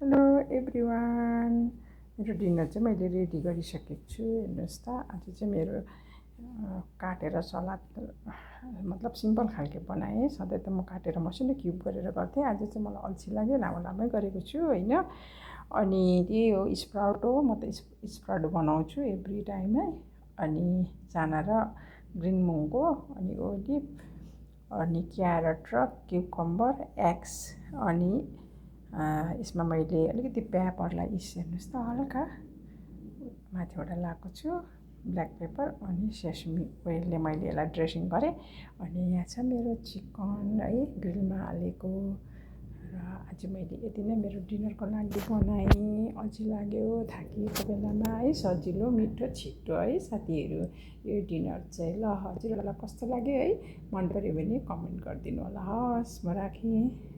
Hello everyone. मेरो dinner चाहिँ मैले रेडी गरिसकेको छु। हेर्नुहोस् त, आज चाहिँ मेरो काटेर सलाद, मतलब सिम्पल खालके बनाएँ। सधैँ त म काटेर मसिनो क्युब गरेर गर्थेँ, आज चाहिँ मलाई अल्छी लाग्यो, लामो लामै गरेको छु होइन। अनि त्यही हो, स्प्राउट हो, म त स्प्राउट बनाउँछु एभ्री टाइम है। अनि चाना र ग्रिन मुङ्गो, अनि ओलिभ, अनि क्यारट र क्युकम्बर, एग्स, अनि यसमा मैले अलिकति पेपरलाई हेर्नुहोस् त हल्का माथिबाट लगाएको छु, ब्ल्याक पेपर, अनि सेसमी ओइलले मैले यसलाई ड्रेसिङ गरेँ। अनि यहाँ छ मेरो चिकन है, ग्रिलमा हालेको। र आज मैले यति नै मेरो डिनरको लागि बनाएँ। अल्छी लाग्यो थाकिएको बेलामा है, सजिलो मिठो छिटो है साथीहरू। यो डिनर चाहिँ ल हजुरहरूलाई कस्तो लाग्यो है, मन पऱ्यो भने कमेन्ट गरिदिनु होला। हस्, म राखेँ।